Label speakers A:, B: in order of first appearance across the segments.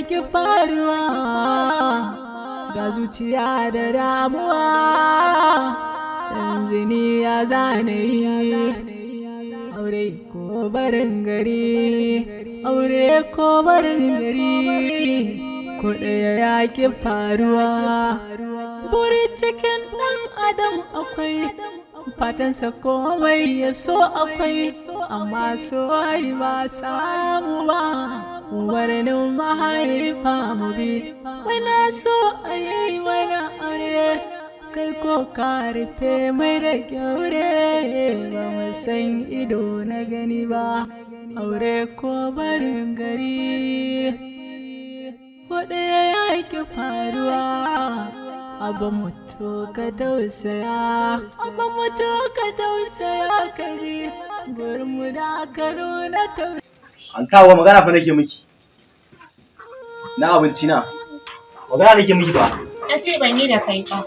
A: ki faruwa, ga zuciya da damuwa. Yanzu ni ya zane yi, aure ko barin gari, aure ko barin gari, ko ɗaya ya ki faruwa. Buri cikin ɗan adam akwai fatansa, komai ya so akwai, amma so ai ba samu ba. Umarnin mahaifa mu bi, muna so a yi mana aure, kai ko ka rufe mai da kyaure, ba mu san ido na gani ba. Aure ko barin gari, ko ɗaya ya ki faruwa. Abin mutu ka tausaya, abin mutu ka tausaya, ka ji gurin da ka nuna tausaya.
B: An kawo magana fa nake miki. Na abinci na. Magana nake miki ba.
C: Na ce ban yi da kai ba.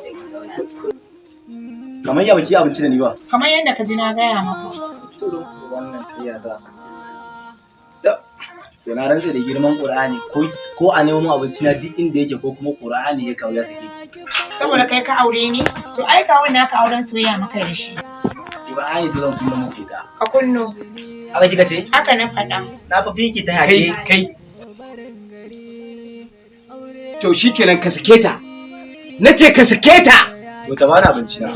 B: Kamar ya baki abinci da ni ba.
C: Kamar yadda ka ji na gaya maka.
B: Wannan kai ya sa. To na rantse da girman Qur'ani, ko a nemo min abinci na duk inda yake, ko kuma Qur'ani ya kawo ya sake.
C: Saboda kai ka aure ni, to ai kawun naka auren soyayya maka da shi.
B: Qur'ani to zan kunna muku ita.
C: Ka kunno.
B: Haka kika ce?
C: Haka na faɗa.
B: Na fa fiki ta
D: Kai
B: yake.
D: kai. To shikenan, ka sake ta. Na ce ka sake ta.
B: To ta bani abinci na.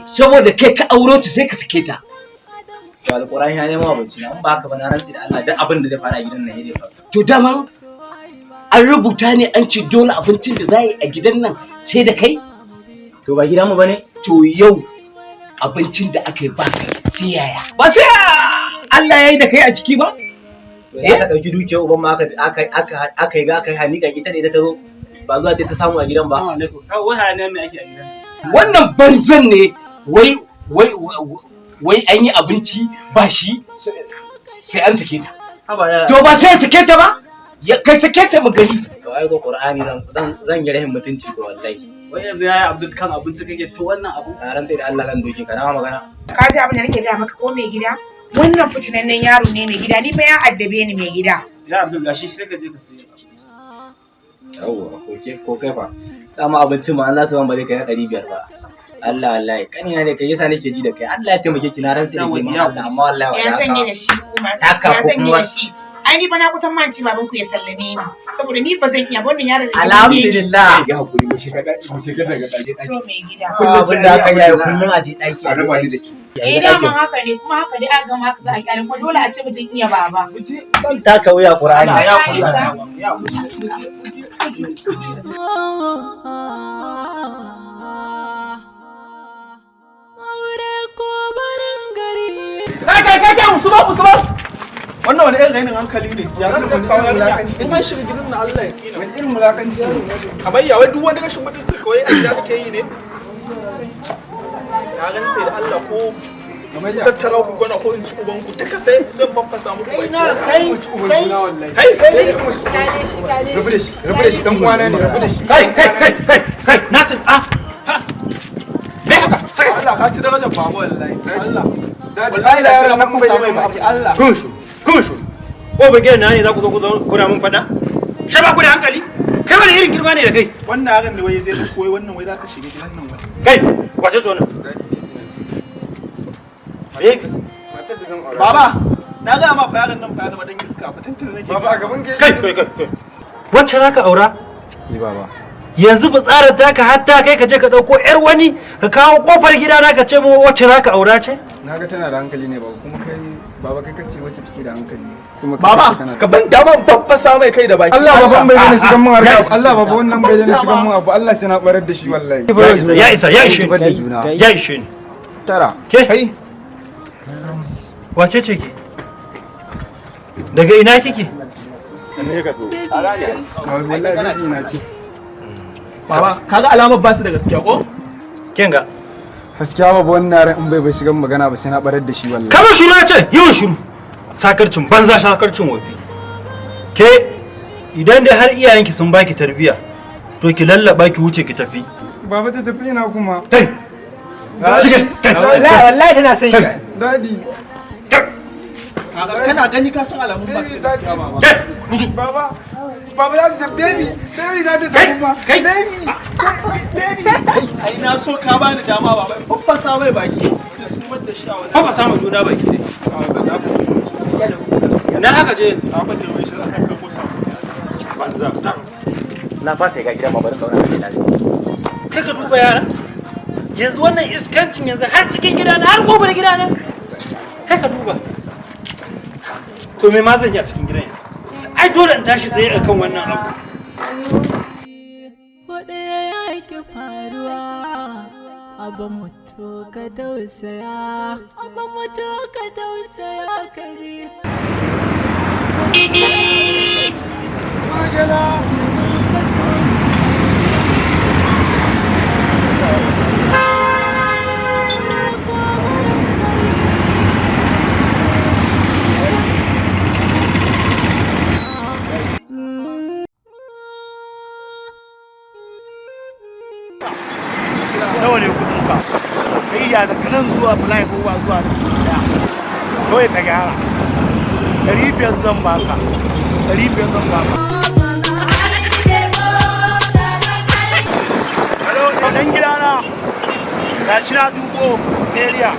D: Saboda kai ka auro ta, sai ka sake ta.
B: To Alƙur'ani ya nemo abinci na, in ba haka ba na rantse da Allah duk abin da zai fara a gidan nan ya zai faru.
D: To dama an rubuta ne an ce dole abincin da za a yi a gidan nan sai da kai?
B: To ba gidanmu bane?
D: To yau abincin da aka yi ba kai, sai yaya? Ba sai Allah ya yi da kai a ciki ba?
B: Sai aka ɗauki dukiyar uban ma aka yi ga aka yi hanika ita ne ta zo ba zuwa ta samu a gidan ba.
D: Wannan banzan ne, wai wai wai an yi abinci ba shi sai an sake ta. To ba sai sake ta ba? Ya kai sake ta mu gani.
B: To ai ko Qur'ani zan yi rahin mutunci ko wallahi.
E: Wai yanzu yaya Abdul, kan abinci kake to wannan abu?
B: Na rantse da Allah zan doke ka, na magana.
C: Ka ji abin da nake gaya maka ko, mai gida? Wannan fitinannen yaro ne, mai gida, ni fa ya addabe ni, mai gida.
E: Ya Abdul, gashi sai ka je ka sayi.
B: Yawwa, ko ke ko kai fa. Dama abincin ma Allah ban ba zai kai na 500 ba. Allah wallahi kanina ne kai, yasa nake ji da kai. Allah ya taimake ki, na rantse da girman Allah, amma wallahi
C: Ya zan yi da shi, Umar?
B: Taka
C: Ya
B: ko
C: zan yi
B: kuma
C: da shi? Ai ni fa na kusan manci baban ku ya sallame ni. Saboda ni ba zan iya ba, wannan yaron da ya
B: Alhamdulillah.
F: Ya hakuri, mu shiga daga ɗaki.
C: To, mai gida.
B: Abin da aka yi kullun a je ɗaki.
F: A raba ni da ke.
C: Eh, daman haka ne, kuma haka dai aka gama, haka za a kyale, kuma dole a ce mutum iya baba.
B: Zan taka wuya Qur'ani.
E: Ya kuri. Ya kuri.
A: Aure ko barin gari.
G: Kai kai kai kai, Usman, Usman, wannan wani irin rainin hankali ne? Ya zaka ka kawo yarinya in an shiga gidan na, Allah ya tsina.
F: Wani irin mulakanci ne?
G: Kamar ya wai duk wani rashin mutunci kawai a gida suke yi ne? Na rantse da Allah, ko tattara ku gwana ko in ci uban ku duka, sai zan faffasa muku baki.
F: Kai mu ci uban juna wallahi.
G: Kai kai.
H: Kyale shi, kyale
F: Rabu da shi, rabu da shi, dan uwana ne, rabu da shi.
E: Kai kai kai kai kai, Nasir, ah. Me haka? Saka.
G: Allah ka ci darajar baba wallahi. Allah
F: Wallahi da yaran nan bai yi abu Allah.
E: Kun shu. Kun shu. Ko ba gidan na ne za ku zo ku zo kuna mun fada? Shaba ku da hankali? Kai wani irin girma ne da kai?
G: Wannan yaron ne wai ya je da koyi wannan, wai za su shiga gidan nan wai.
E: Kai, wace ce wannan? Baby.
F: Matar da zan aura.
G: Baba, na ga ma fa yaron nan fa ya zama dan iska fa, tuntuni nake.
F: Baba, a gaban ke.
E: Kai kai kai kai. Wacce za ka aura?
F: Ni, baba.
E: Yanzu tsarar taka hatta kai ka je ka ɗauko 'yar wani ka kawo ƙofar gidana, ka ce mu wacce za ka aura ce?
F: Na ga tana da hankali ne, baba, kuma kai baba kai kace wacce take da hankali. Kuma kai
G: Baba,
F: kace kana da-
G: ka ban dama in faffasa mai kai da baki.
F: Allah baban bai daina shigan mun harka. Allah baba, wannan bai daina shigan mun abu. Allah sai na barar da shi wallahi.
E: Ya isa, ya ishe
F: Zubar da
E: ni.
F: juna.
E: Ya ishe ni.
F: Tara.
E: Ke?
G: Kai.
E: Wace ce ke? Daga ina kike?
F: Wallahi zan na ce.
G: Baba, kaga alamar ba su da gaskiya ko?
E: Kin ga.
F: Gaskiya baba, wannan yaran in bai shigan magana ba sai na barar da shi wallahi.
E: Kamar shiru ya ce, yawan shiru. Sakarcin banza, sakarcin wofi. Ke, idan dai har iyayenki sun baki tarbiya, to ki lallaba ki wuce ki tafi.
F: Baba, ta tafi ina kuma?
E: Kai! Shige! Kai!
F: Wallahi wallahi tana son shi. Daddy.
G: Kana gani ka san alamun ba su da gaskiya, baba.
E: Kai! Mutu!
F: Baba. Baba za ta baby, baby za ta tafi ma.
D: Kai.
F: Baby, baby.
G: Ai na so ka bani dama baba in faffasa mai baki da su da shi a wannan.
H: Ba samu juna baki ne. Na aka je yanzu.
E: Banza.
B: Na fasa ga gidan ma bari zauna a gidan.
H: Sai ka duba yara. Yanzu wannan iskancin yanzu har cikin gidana har gobe da gidana. Kai ka duba. To me ma zan yi a cikin gidan yanzu? Ai dole in tashi tsaye akan wannan abu.
A: Ko ɗaya ya ki faruwa, abin mutu ka tausaya, abin mutu ka tausaya ka ji. Ka so.
G: Nawa ne kudin ka? Kai ya da kanan zuwa fly over zuwa daya. Kawai ka gyara. 500 zan baka. 500 zan baka. Hello, dan gidana. Ga shi na dubo area.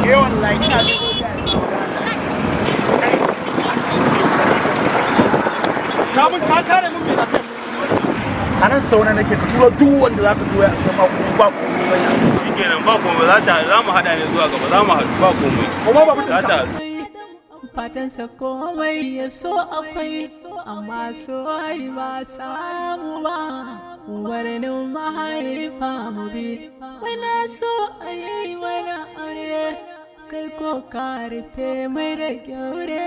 G: Eh wallahi ina dubo Ka mun ka kare mun mai lafiya. A nan sauna nake ka tura duk wanda za ka tura ya san ba komai ba komai ba ya san.
H: Shikenan ba komai za ta za mu hada ne zuwa gaba za mu haɗu ba komai.
G: Kuma ba
H: Za ta haɗu.
A: Fatansa komai ya so akwai, amma so ai ba samu ba. Umarnin mahaifa mu bi, muna so a yi mana aure, kai ko ka rufe mai da kyaure,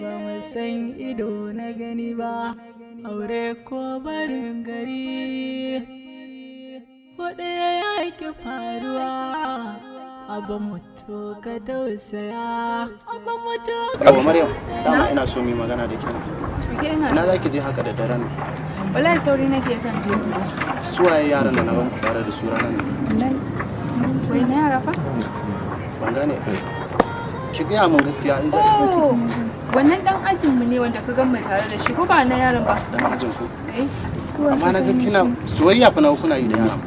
A: ba mu san ido na gani ba, aure ko barin gari. Ko ɗaya ya ki faruwa, abin mutu ka tausaya, abin mutu ka
I: Yawa Maryam,
A: tausaya.
I: dama ina so mu yi magana da ke.
J: Ke ina
I: Ina za ki je haka da daren?
J: Wallahi sauri nake son je unguwa.
I: Su waye yaran da na ban ku tare da su ranar nan?
J: Wai na yara fa?
I: Ban gane. Ki gaya min gaskiya in za ki
J: Oh, wannan dan ajin mu ne wanda ka gan mu tare da shi ko ba na yaran ba?
I: Dan ajin ku.
J: Eh.
I: Amma na ga kina soyayya fa na kuna yi da yaran.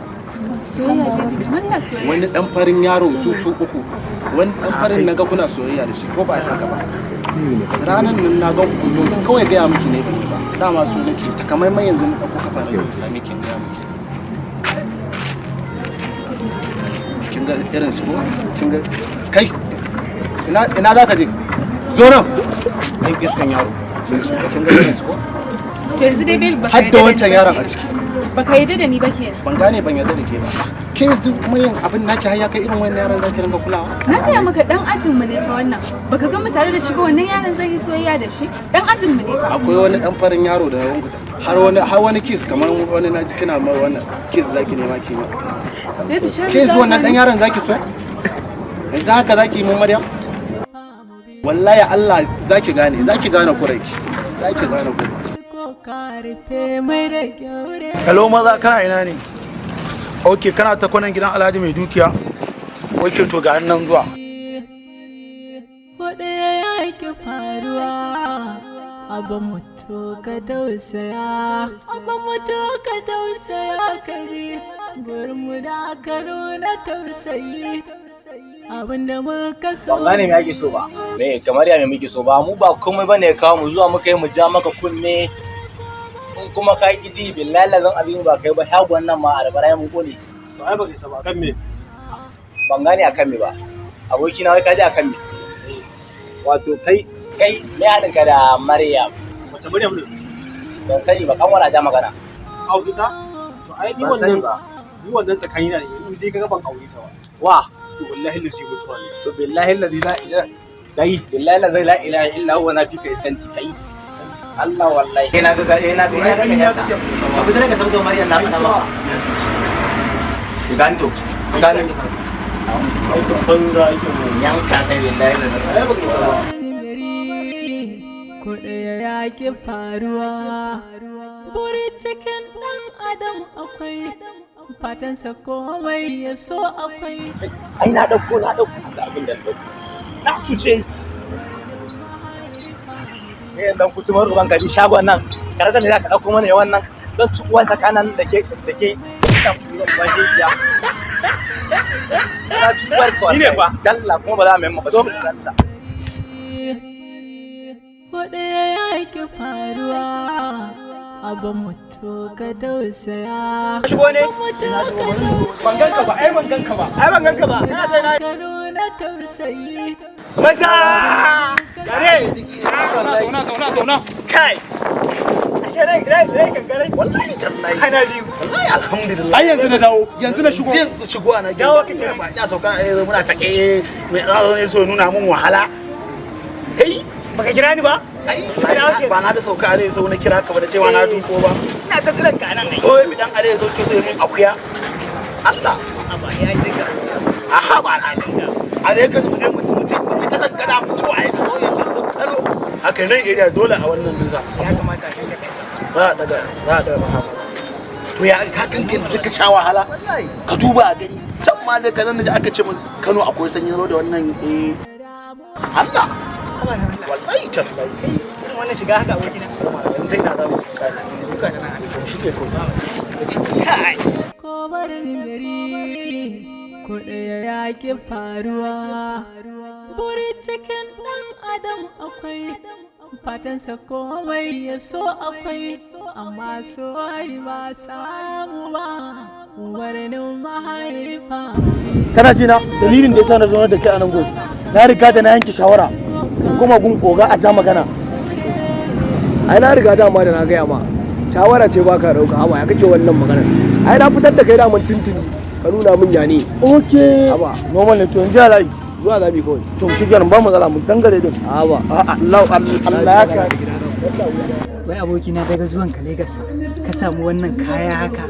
J: Soyayya ce, murna soyayya.
I: Wani dan farin yaro su su uku. Wani dan farin na ga kuna soyayya da shi ko ba haka ba. Ranar nan na ga ku to kawai gaya miki ne ban yi ba. Dama su nake takamaiman yanzu na ɗauko kafa na same ki in gaya miki. Kin ga irin su ko? Kin ga kai ina ina za ka je? Zo nan. Ɗan iskan yaro. Kin ga irin su ko?
J: To yanzu dai baby baka
I: Har
J: yarda
I: da
J: da
I: wancan
J: ni ba
I: yaron a
J: kenan.
I: ciki.
J: Baka yarda da ni ba kenan.
I: Ban gane ban yarda da ke ba. Ke yanzu Maryam abin naki har ya kai irin wannan yaron zaki rinka kulawa?
J: Na gaya maka dan ajin mu ne fa wannan. Baka gan mu tare da shi ba, wannan yaron zai yi soyayya da shi. Dan ajin mu ne fa.
I: Akwai wani dan farin yaro da na wanku har wani kiss kamar wani na ji kina ma wannan kiss zaki nema ki ma.
J: Baby sharri.
I: Ke yanzu wannan dan yaron zaki so? Yanzu haka zaki yi mun Maryam? Wallahi Allah zaki gane, zaki gane kuranki. Zaki gane kuranki.
A: Ko ka rufe mai da kyaure.
G: Hello maza, kana ina ne? Ok, kana ta kwanan gidan Alhaji mai dukiya? Ok, to ga nan zuwa.
A: Ko ɗaya ya ki faruwa, abin mutu ka tausaya, abin mutu ka tausaya ka ji, gurinmu da aka nuna tausayi, abinda muka so.
B: Ban gane me ake so ba. Me kamar ya me muke so ba? Mu ba komai bane ya kawo mu, zuwa muka yi mu ja maka kunne. In kuma ka ki ji, billahi lazan abin ba kai ba shagon nan ma albara mun kone.
H: To ai baka isa ba kan me?
B: Ban gane akan me ba. Abokina, wai ka ji akan me? Wato kai kai me haɗin ka da Maryam?
H: Wace Maryam ne?
B: Ban sani ba, kan wala ja magana.
H: Au ita? To ai ni
B: Ban sani
H: wannan
B: ba.
H: Ni wannan tsakani na in dai kaga ban aure ta ba.
B: Wa?
H: To wallahi lazi mutuwa ne.
B: To billahi lazi la ilaha kai, billahi lazi la ilaha illa huwa, na fika iskanci kai. Allah wallahi. Ina ga ina ga ina ga ka fita daga sabgar Maryam, na faɗa maka. Ki gani to. Ki gani.
H: Banza aikin mu.
B: Yanka kai, billahi lazi.
H: Ai baka isa ba.
A: Gari ko ɗaya ya ki faruwa, buri cikin ɗan adam akwai, fatansa komai ya so akwai.
D: Ai na dauko, na dauko ga abin da na dauko, na cuce.
B: Eh, dan kutumar uban kaji shagon nan. Karata ne za ka ɗauko mana yawan nan. Zan ci uwan tsakanin da ke da ke. Ya. Na ci uwar ka.
G: Ni ne fa.
B: Dalla kuma ba za mu yi ba. Zo mu dalla.
A: Ko ɗaya ya ki faruwa, abin mutu ka tausaya.
G: Shigo ne?
A: Mutu ka tausaya.
G: Ban ganka ba, ai ban ganka ba. Ai ban ganka ba. Kana zai na
A: Ka nuna tausayi.
G: Maza! Kare! Zauna, zauna, zauna. Kai! Ashe rai rai rai gangare.
I: Wallahi tallahi.
G: Ana biyu.
I: Wallahi alhamdulillah.
G: Ai yanzu na dawo, yanzu na shigo.
I: Yanzu shigo ana
G: Dawo kake
I: ba ina sauka muna ta eh mai tsaro ne so nuna mun wahala.
G: Kai baka kira ni ba?
I: Ai ba na da sauka ne so na kira ka ba da cewa na duko ba.
G: Ina ta jiran ka nan ai.
I: Oi mi dan are so suke so yi mun akuya. Allah.
G: Aba ya yi dinga.
I: Aha ba na dinga. A ne ka mu je mu ci mu ci kasan gada mu ci waye ka zo yanzu Kano. Haka nan area dole a wannan dinsa.
G: Ya kamata ka kai.
I: Ba a daga ba a daga ba. To ya ka kankan duka sha wahala. Ka duba a gani. Can ma da kazan da aka ce mun Kano akwai sanyi zo da wannan eh Allah. Wallahi tallahi.
G: Irin wannan shiga haka abokina.
I: Yanzu ina za mu
G: Duka tana haka.
I: Shi ke ko.
G: Kai.
A: Ko barin gari, ko ɗaya ya ki faruwa. Buri cikin ɗan adam akwai, fatansa komai ya so akwai, amma so ai ba samu ba. Umarnin mahaifa.
K: Kana ji na dalilin da yasa na zauna da kai a nan gurin, na riga da na yanke shawara in koma gun oga a ja magana.
L: Ai na riga dama da na gaya ma shawara ce baka dauka. Haba, ya kake wannan maganar? Ai na fitar da kai daman tuntuni, ka nuna min ya ne.
K: Okay.
L: Haba.
K: Normal ne. To yanzu ya layi
L: zuwa zabi kawai.
K: To shi kenan, ba matsala, mu dangare din.
L: Haba.
K: A'a, Allah Allah ya ka.
M: Wai abokina, daga zuwan ka Lagos ka samu wannan kaya haka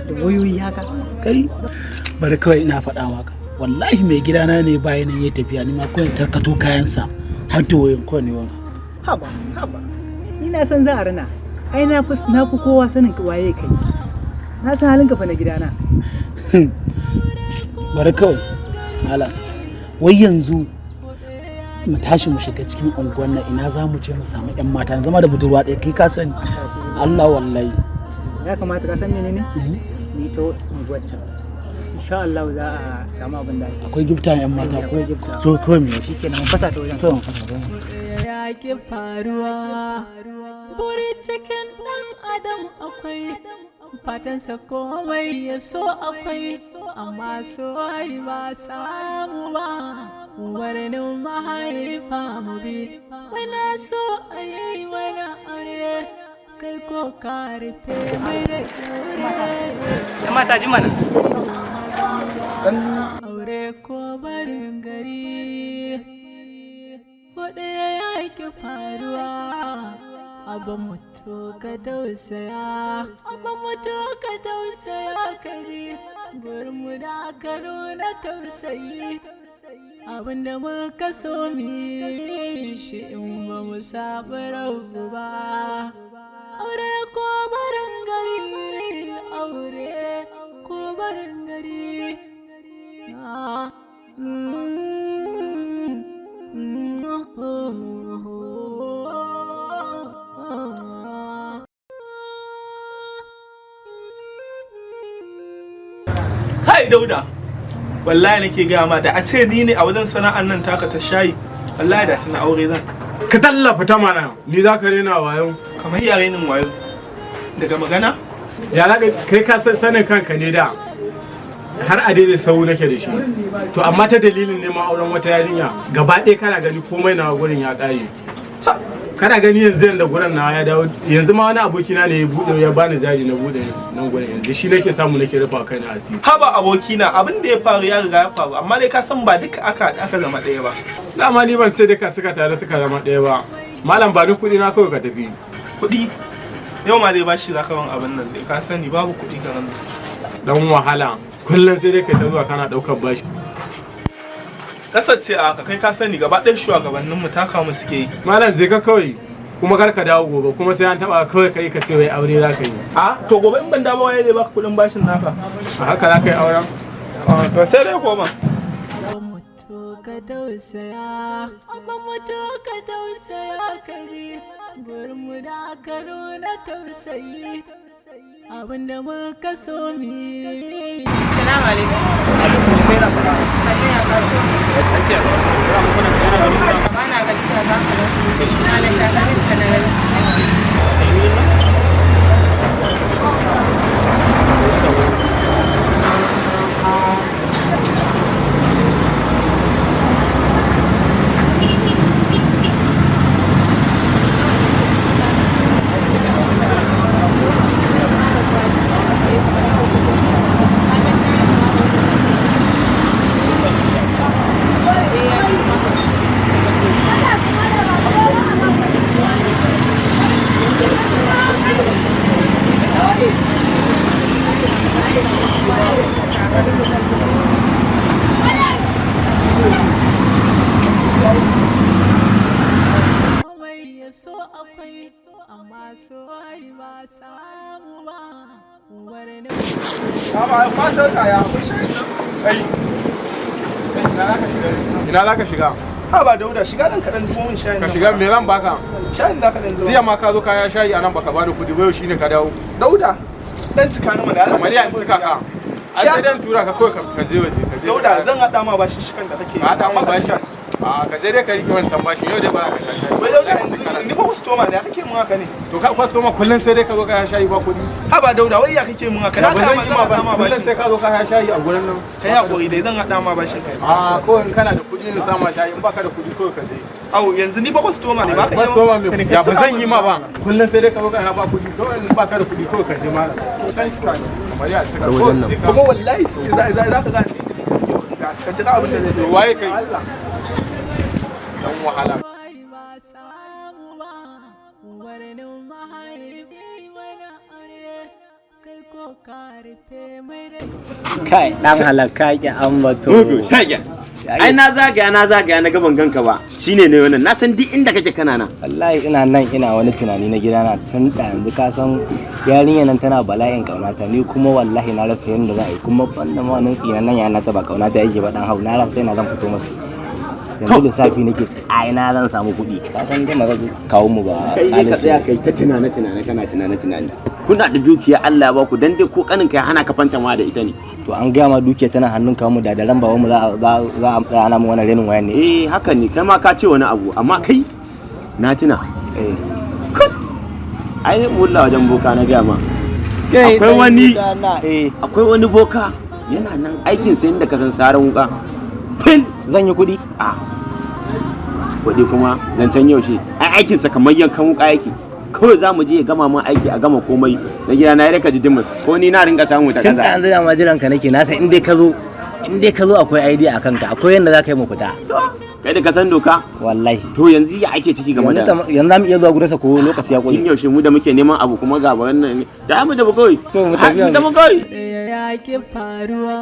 M: da wayoyi haka?
H: Kai, bari kawai ina faɗa maka. Wallahi mai gidana ne bayan nan ya tafiya, ni ma kawai tarkato kayansa har da wayan kawai ne wannan.
M: Haba haba, ni na san za a rana. Ai na fi kowa sanin waye kai. Na san halinka fa na gidana.
H: Bari kawai malam, wai yanzu mu tashi mu shiga cikin unguwar nan, ina za mu je mu samu yan mata zama da budurwa ɗaya? Kai ka sani, Allah wallahi.
M: Ya kamata ka san menene ni ta unguwar can, insha Allah za a samu abin da ake so.
H: Akwai gifta yan mata ko?
M: Akwai gifta.
H: To kawai mu yi.
M: Shikenan, mun fasa ta wajen.
H: Kawai mu fasa ta wajen.
A: Ya ki faruwa. Buri cikin ɗan adam akwai, fatansa komai ya so akwai, amma so ai ba samu ba. Umarnin mahaifa mu bi. Muna so a yi mana aure, kai ko ka rufe mai da
M: Yan mata, ji mana.
A: Aure ko barin gari, ko ɗaya ya ki faruwa. Abin mutu ka tausaya, abin mutu ka tausaya, ka ji mu da ka nuna tausayi. Abinda muka so mu yi shi in ba mu saba rabu ba. Aure ko barin gari, aure ko barin gari. Ah, mm, mm, oh, oh, oh.
G: Kai Dauda, wallahi nake gaya ma, da a ce ni ne a wajen sana'ar nan taka ta shayi, wallahi da tuna aure zan.
F: Ka tallafa ta mana, ni za ka rena wayo?
G: Kamar ya renin wayo? Daga magana?
F: Ya za kai ka san sanin kanka ne da har a daidai sau nake da shi. To amma ta dalilin neman auren wata yarinya gaba ɗaya kana gani komai na gurin ya ƙare. Kana gani yanzu yanda gurin na ya dawo, yanzu ma wani abokina ne ya buɗe ya bani jari na buɗe nan gurin, yanzu shi nake samu nake rufa kaina asiri.
G: Haba abokina, abin da ya faru ya riga ya faru, amma dai ka san ba duka aka haɗu aka zama ɗaya ba.
F: Dama ni ban sai duka suka tare suka zama ɗaya ba. Malam, ba ni kuɗi na kawai ka tafi.
G: Kuɗi? Yau ma dai bashi zaka ban abin nan dai, ka sani babu kuɗi ka nan.
F: Dan wahala, kullum sai dai kai ta zuwa kana ɗaukar bashi.
G: Kasar ce a haka, kai ka sani gaba ɗaya shugabanninmu taka mu suke yi.
F: Malam, zai ka kawai, kuma kar ka dawo gobe, kuma sai an taba kawai kai ka sai wai aure za ka yi.
G: A to gobe in ban dawo waye zai baka kuɗin bashin naka?
F: A haka za ka yi auren?
G: To sai dai koma.
A: Mutu ka tausaya, abin mutu ka tausaya, ka ji Gurinmu da aka nuna tausayi, abinda muka so mu yi.
C: Assalamu alaikum. Sannu, ya kasuwa? Ba na gani ka za ka Malam takalmin can na gani su ne su.
A: Komai ya so akwai, amma so ai ba samu ba. Umarnin
F: Sai. Ina za ka shiga?
G: Ha ba Dauda, shiga dan kaɗan zubo min shayin.
F: Ka shiga, me zan baka?
G: Shayin za ka dan zubo.
F: Ziya ma ka zo kaya shayi anan baka bada kuɗi ba, yau shine ka dawo.
G: Dauda, dan cika ni mana.
F: Kamar ya in cika ka. Ai sai dan tura ka kawai ka je waje ka je.
G: Dauda, zan haɗa ma bashi shikan da kake.
F: Ka haɗa ma bashi. A ka je dai ka rike wancan bashin, yau dai ba za ka sha shayi.
G: Wai Dauda, yanzu ni fa kwastoma ne, ya kake mun haka ne?
F: To ka kwastoma kullum sai dai ka zo kaya shayi ba kuɗi.
G: Ha ba Dauda, wai ya kake mun haka?
F: Ya
G: Na
F: ba zan
G: kama
F: yi
G: zan
F: ma
G: haɗa
F: ba
G: ma
F: kullum
G: bashin.
F: sai ka zo kaya shayi a gurin nan.
G: Kai hakuri dai, zan haɗa ma bashin kai.
F: A kawai in kana da kuɗi in sama shayi, in baka da kuɗi kawai ka je.
G: Au, yanzu ni fa kwastoma ne, ba ka iya.
F: Kwastoma me? Ya ba zan yi ma ba. Kullum sai dai ka zo kaya ba kuɗi. Kawai in baka da kuɗi kawai ka je malam. Dan cika ne. Kamar ya cika.
G: Wajen nan. Kuma wallahi za ka gane. Ka jira abin da zai
F: To waye kai? Dan wahala.
A: Umarnin mahaifi mana aure, kai ko ka rufe mai rai.
B: Kai dan halaka ki ambato.
D: Mugu shege. Ai na zagaya na zagaya na gaban ganka ba. Shine ne wannan. Na san duk inda kake kana nan.
B: Wallahi ina nan ina wani tunani na gidana tun da yanzu, ka san yarinya nan tana bala'in kaunata, ni kuma wallahi na rasa yadda za a yi, kuma banda ma wannan tsinan nan yana ta ba kaunata yake ba, dan hau na rasa yana zan fito masa. Yanzu lissafi nake, a ina zan samu kuɗi, ka san dai maza kawo mu ba.
D: Kai dai ka tsaya kai ta tunane tunane, kana tunane tunane. Kuna da dukiya Allah ya baku, dan dai ko kanin kai hana ka fanta ma da ita ne.
B: To an gaya ma dukiya tana hannun kawo mu da da ran babanmu za a tsaya ana mu wannan renin wayan ne.
D: Eh haka ne, kai ma ka ce wani abu, amma kai na tuna.
B: Eh.
D: Kut. Ai mulla wajen boka na gaya ma.
B: Kai
D: Akwai
B: dan
D: wani
B: gidana, eh.
D: Akwai wani boka yana nan aikin sa inda ka san saran wuka. Fil
B: zan yi kuɗi.
D: A kuɗi kuma zancen yaushe, ai aikinsa kamar yankan wuka yake. Kawai za mu je ya gama mun aiki, a gama komai na gida na ya raka jidimus ko ni na rinka samu ta
B: Tun da
D: kaza.
B: yanzu dama jiran ka nake, na san in dai ka zo, in dai ka zo akwai idea a kanka, akwai yanda za ka yi mu fita.
D: Kai da ka san doka.
B: Wallahi.
D: To yanzu ya ake ciki game
B: Yanzu
D: da
B: yanzu za mu iya zuwa gurinsa ko lokaci ya
D: tun
B: ƙure?
D: yaushe mu da muke neman abu kuma ga wannan ne da mu tafi kawai.
B: To mu
D: Ha,
B: tafi
D: mu tafi kawai.
A: Ɗaya ya ki faruwa,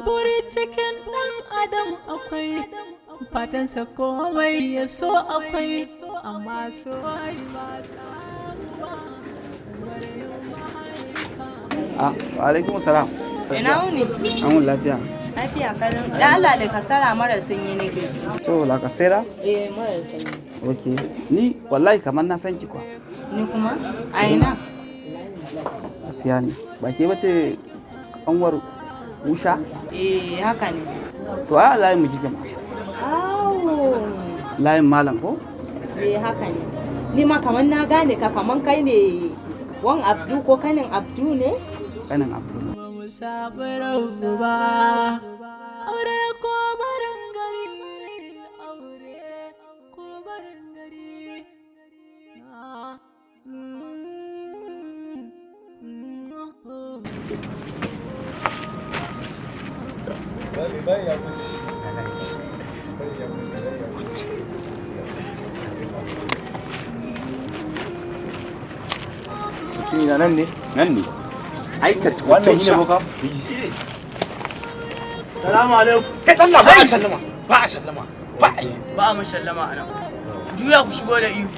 A: buri cikin ɗan adam akwai, fatansa komai ya so akwai, amma so ai ba samu ba. Umarnin mahaifa.
N: Ah, wa alaikum salam.
O: Ina wuni?
N: An wuni lafiya.
O: Lafiya kalau. Da Allah da kasara mara sanyi nake so.
N: To, la kasera?
O: Eh, mara sanyi.
N: Okay. Ni wallahi kamar na san ki kwa.
O: Ni kuma? A ina?
N: Asiya ne. Ba ke bace kanwar Usha?
O: Eh, haka ne.
N: To ai a layin mu kike ma.
O: Awo.
N: Layin malam ko?
O: Eh, haka ne. Ni ma kamar na gane ka, kamar kai ne wan Abdu ko kanin Abdu ne?
N: Kanin Abdu.
A: Mu saɓi rabu ba, aure ko barin gari, aure ko barin gari. Ah, mm, mm, oh.
B: Mutumi na nan ne?
D: Nan ne. Ai ka
B: Wannan shine boka?
G: Salamu alaikum. Kai Allah, ba a sallama. Ba a sallama. Ba a yi.
P: Ba a mun sallama a nan. Juya ku shigo da ihu.